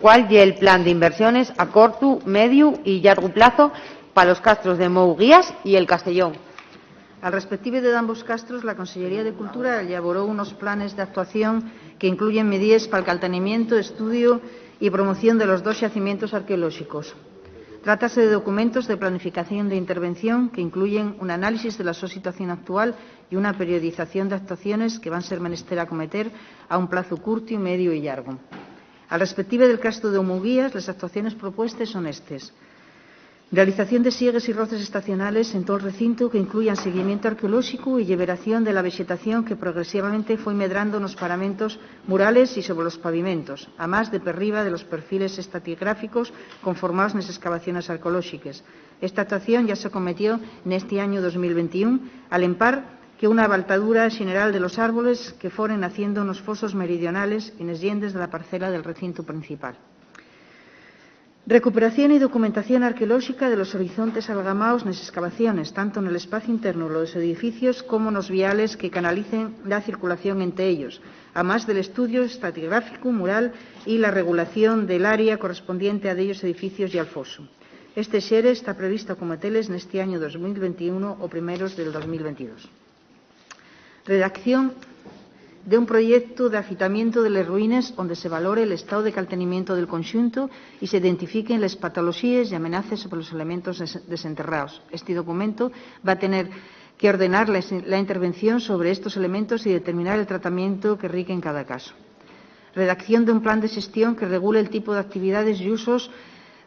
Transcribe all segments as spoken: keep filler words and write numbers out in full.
¿Cuál ye el plan d'inversiones a cortu, mediu y llargu plazu pa los castros de Mouguías y el Castellón? Al respective de dambos castros, la Consellería de Cultura elaboró unos planes d'actuación que incluyen midíes pal caltenimientu, estudiu y promoción de los dos xacimientos arqueolóxicos. Trátase de documentos de planificación de intervención que incluyen un análisis de la so situación actual y una periodización d'actuaciones que van ser menester acometer a un plazu curtiu, mediu y llargu. Al respective del castru de Mouguías, les actuaciones propuestes son estes: realización de siegues y roces estacionales en tol recintu que incluyan seguimientu arqueolóxicu y lliberación de la vexetación que progresivamente foi medrando nos paramentos murales y sobre los pavimentos, amás de perriba de los perfiles estratigráficos conformaos nes excavaciones arqueolóxiques. Esta actuación yá s'acometió nesti añu dos mil ventiún, al empar que una abaltadura xeneral de los árboles que foren naciendo nos fosos meridionales y nes llendes de la parcela del recintu principal. Recuperación y documentación arqueolóxica de los horizontes algamaos nes excavaciones, tanto nel espaciu internu los edificios como nos viales que canalicen la circulación ente ellos, amás del estudiu estratigráficu, mural y la regulación del área correspondiente a dellos edificios y al fosu. Este xere ta previsto acometeles nesti añu dos mil ventiún o primeros del dos mil ventidós. Redacción d'un proyectu d'afitamientu de les ruines onde se valore l'estao de caltenimientu del conxuntu y s'identifiquen les patoloxíes y amenaces sobre los elementos des-, desenterraos. Esti documentu va tener qu'ordenar la, la intervención sobre estos elementos y determinar el tratamientu que rique en cada casu. Redacción d'un plan de xestión que regule el tipu d'actividades y usos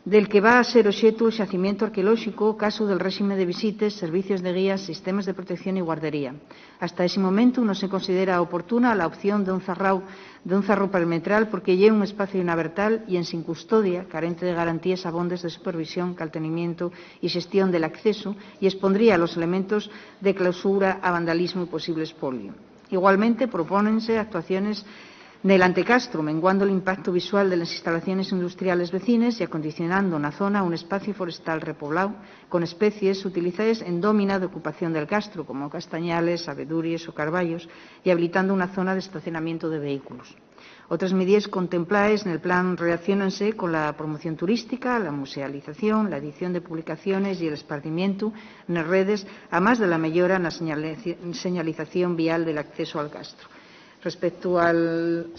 del que va ser oxetu el xacimientu arqueolóxicu, casu del réxime de visites, servicios de guía, sistemes de protección y guardería. Hasta esi momentu no se considera oportuna la opción d'un zarrau, d'un zarru perimetral, porque ye un espaciu inabertal y ensin custodia, carente de garantíes abondes de supervisión, caltenimientu y xestión del accesu, y espondría los elementos de clausura a vandalismu y posible espoliu. Igualmente, propónense actuaciones nel antecastru, menguando l'impactu visual de les instalaciones industriales vecines y acondicionando na zona un espaciu forestal repobláu con especies utilizaes en dómina d'ocupación del castru, como castañales, abeduries o carbayos, y habilitando una zona d'estacionamientu de vehículos. Otres midíes contemplaes nel plan relaciónense cola promoción turística, la musealización, la edición de publicaciones y el espardimientu nes redes, amás de la meyora na señalizaci-, señalización vial del accesu al castru. Respecto al,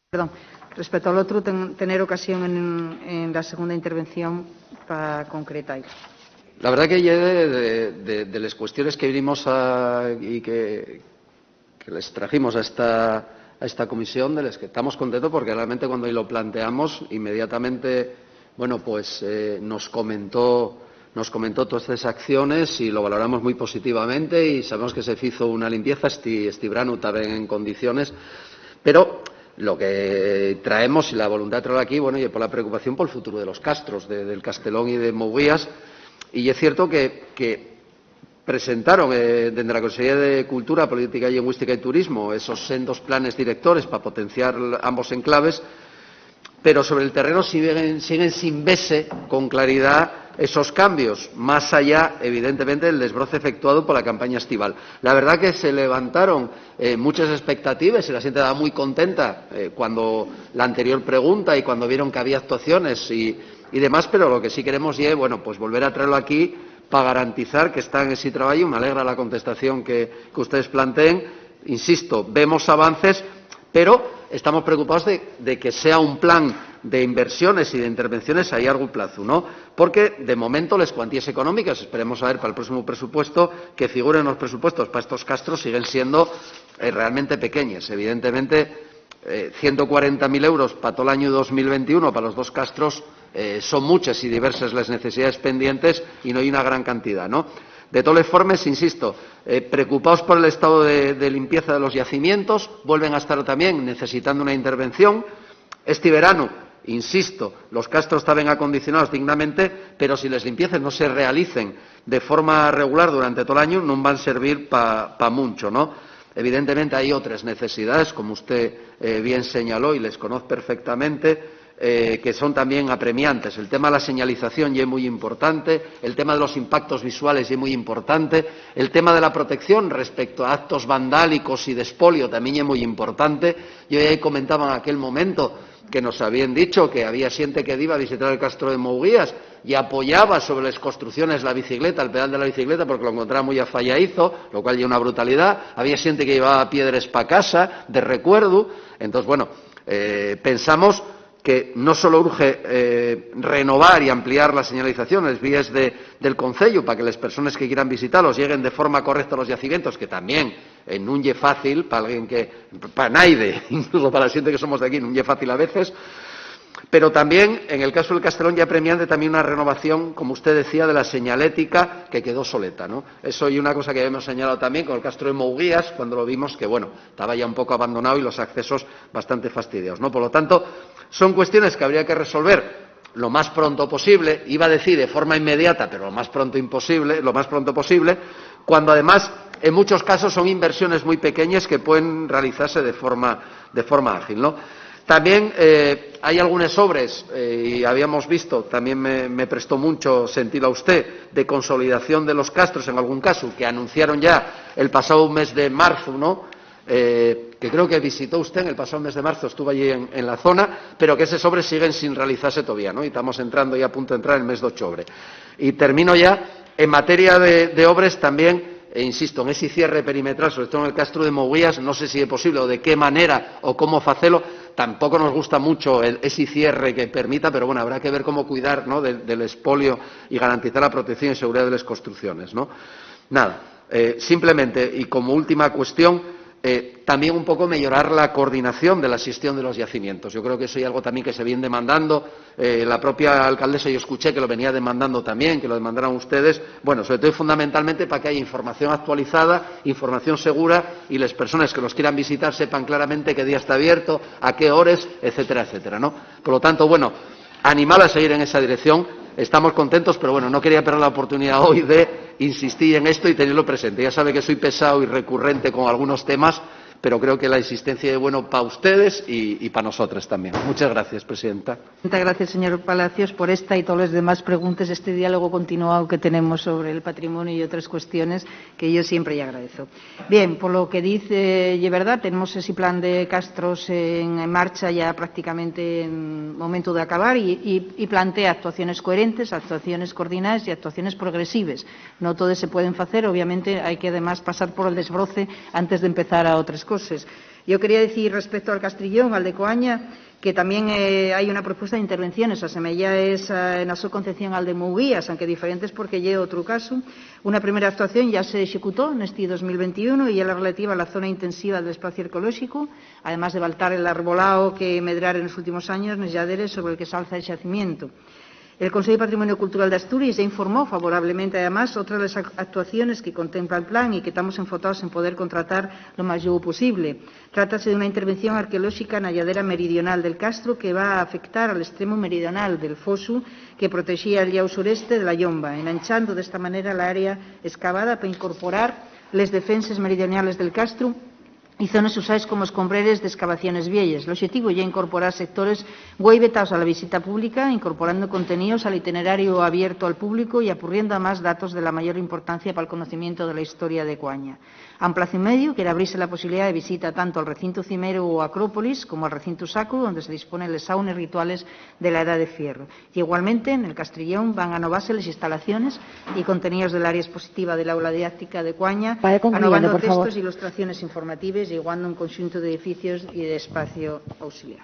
perdón, respecto al otru, ten-, tener ocasión en, en la segunda intervención pa concretar. La verdad que ye de, de, de, de les cuestiones que vinimos a, y que, que les trajimos a esta, a esta comisión, de les que estamos contentos, porque realmente cuando lo planteamos, inmediatamente, bueno, pues, eh, nos comentó, nos comentó todas estas acciones y lo valoramos muy positivamente y sabemos que se hizo una limpieza esti, esti branu también en condiciones, pero lo que traemos y la voluntad de traer aquí, bueno, y por la preocupación por el futuro de los castros, de, del Castelón y de Mouguías, y es cierto que, que presentaron, eh, dende la Consellería de Cultura, Política Lingüística y Turismo esos sendos planes directores pa potenciar ambos enclaves, pero sobre el terreno siguen, siguen sin vese con claridá esos cambios, más allá, evidentemente, del desbroce efectuado por la campaña estival. La verdad que se levantaron, eh, muchas expectativas y la xente estaba muy contenta, eh, cuando la anterior pregunta y cuando vieron que había actuaciones y, y demás, pero lo que sí queremos es, bueno, pues volver a traerlo aquí pa garantizar que está en ese trabajo. Me alegra la contestación que, que ustedes planteen. Insisto, vemos avances, pero estamos preocupados de, de que sea un plan de inversiones y de intervenciones a largo plazo, ¿no? Porque, de momento, las cuantías económicas, esperemos a ver para el próximo presupuesto, que figuren los presupuestos para estos castros, siguen siendo, eh, realmente pequeñas. Evidentemente, eh, ciento cuarenta mil euros pa tol añu dos mil ventiún pa los dos castros, eh, son muchas y diversas les necesidades pendientes y no hai una gran cantidá, ¿no? De toles formes, insisto, eh, preocupaos por el estado de, de limpieza de los yacimientos, vuelven a estar también necesitando una intervención. Esti veranu, insisto, los castros taben acondicionaos dignamente, pero si les limpieces no se realicen de forma regular durante tol añu, nun van servir pa, pa muncho, ¿no? Evidentemente hai otres necesidades, como usté, eh, bien señaló y les conoz perfectamente, eh, que son también apremiantes. El tema de la señalización ye muy importante, el tema de los impactos visuales ye muy importante, el tema de la protección respecto a actos vandálicos y de espolio también ye muy importante. Yo ya comentaba en aquel momento que nos habían dicho que había xente que iba a visitar el castro de Mouguías y apoyaba sobre les construcciones la bicicleta, el pedal de la bicicleta, porque lo encontraba muy afayadizo, lo cual ye una brutalidá. Había xente que llevaba piedres pa casa, de recuerdu. Entós, bueno, eh, pensamos que no solo urge, eh, renovar y ampliar la señalización, les víes de, del Conceyu, pa que les persones que quieran visitalos lleguen de forma correcta a los yacimientos, que también, eh, nun ye fácil pa alguien que, pa naide, incluso pa la xente que somos de aquí, nun ye fácil a veces, pero también, en el caso del Castrillón, ye apremiante también una renovación, como usted decía, de la señalética que quedó soleta, ¿no? Eso ye una cosa que habíamos señalado también con el castro de Mouguías, cuando lo vimos que, bueno, estaba ya un poco abandonado y los accesos bastante fastidiados, ¿no? Por lo tanto, son cuestiones que habría que resolver lo más pronto posible, iba a decir de forma inmediata, pero lo más pronto imposible, lo más pronto posible, cuando además en muchos casos son inversiones muy pequeñas que pueden realizarse de forma, de forma ágil, ¿no? También, eh, hay algunas obras, eh, y habíamos visto, también me, me prestó mucho sentirlo a usted, de consolidación de los castros en algún caso, que anunciaron ya el pasado mes de marzo, ¿no? Eh, que creo que visitó usted en el pasado mes de marzo, estuvo allí en, en la zona, pero que eses obres siguen sin realizarse todavía, ¿no? Y estamos entrando ya a punto de entrar en el mes de octubre. Y termino ya. En materia de, de obres también, e insisto, en ese cierre perimetral, sobre todo en el castro de Mouguías, no sé si es posible o de qué manera o cómo facelo. Tampoco nos gusta mucho el, ese cierre que permita, pero bueno, habrá que ver cómo cuidar, ¿no?, del, del espolio y garantizar la protección y seguridad de las construcciones, ¿no? Nada, eh, simplemente, y como última cuestión, eh, también un poco mejorar la coordinación de la gestión de los yacimientos. Yo creo que eso es algo también que se viene demandando. Eh, la propia alcaldesa, yo escuché que lo venía demandando también, que lo demandaran ustedes. Bueno, sobre todo y fundamentalmente para que haya información actualizada, información segura, y las personas que los quieran visitar sepan claramente qué día está abierto, a qué horas, etcétera, etcétera, ¿no? Por lo tanto, bueno, animar a seguir en esa dirección. Estamos contentos, pero bueno, no quería perder la oportunidad hoy de insistir en esto y tenerlo presente. Ya sabe que soy pesado y recurrente con algunos temas, pero creo que la insistencia es bueno para ustedes y, y para nosotros también. Muchas gracias, presidenta. Muchas gracias, señor Palacios, por esta y todas las demás preguntas, este diálogo continuado que tenemos sobre el patrimonio y otras cuestiones que yo siempre y agradezco. Bien, por lo que dice, y es verdad, tenemos ese plan de castros en, en marcha ya prácticamente en momento de acabar y, y, y plantea actuaciones coherentes, actuaciones coordinadas y actuaciones progresivas. No todas se pueden hacer, obviamente hay que además pasar por el desbroce antes de empezar a otras cosas. Yo quería decir respecto al Castrillón, al de Coaña, que también, eh, hay una propuesta de intervenciones asemeyaes a, na so concepción al de Mouguías, aunque diferentes porque ye otro caso. Una primera actuación ya se executó nesti dos mil veintiún y es la relativa a la zona intensiva del espacio arqueolóxico, además de baltar el arbolao que medraron en los últimos años nes lladeres sobre el que s'alza el xacimiento. El Consellu de Patrimonio Cultural d'Asturies ya informó favorablemente, además, otra de las ac-, actuaciones que contempla el plan y que tamos enfotaos en poder contratar lo más llou posible. Trátase d'una intervención arqueolóxica na lladera meridional del castru que va a afectar al estremu meridional del fosu que protexía el llau sureste de la llomba, enanchando d'esta manera l'área excavada pa incorporar les defenses meridionales del castru y zones usaes como escombreres d'excavaciones vieyes. L'oxetivu ye incorporar sectores güei vetaos a la visita pública, incorporando conteníos al itinerariu abiertu al públicu y apurriendo amás datos de la mayor importancia pal conocimientu de la historia de Cuaña. A un plazu y mediu quier abrise la posibilidá de visita tanto al recintu cimeru o Acrópolis como al recintu sacru, onde se disponen les saunes rituales de la Edá de Fierru. Y igualmente, nel Castrillón van anovase les instalaciones y conteníos del área expositiva del aula didáctica de Cuaña, Vaya concluyendo, anovando por favor. Textos, ilustraciones informatives y iguando un conxuntu d'edificios y d'espacio auxiliar.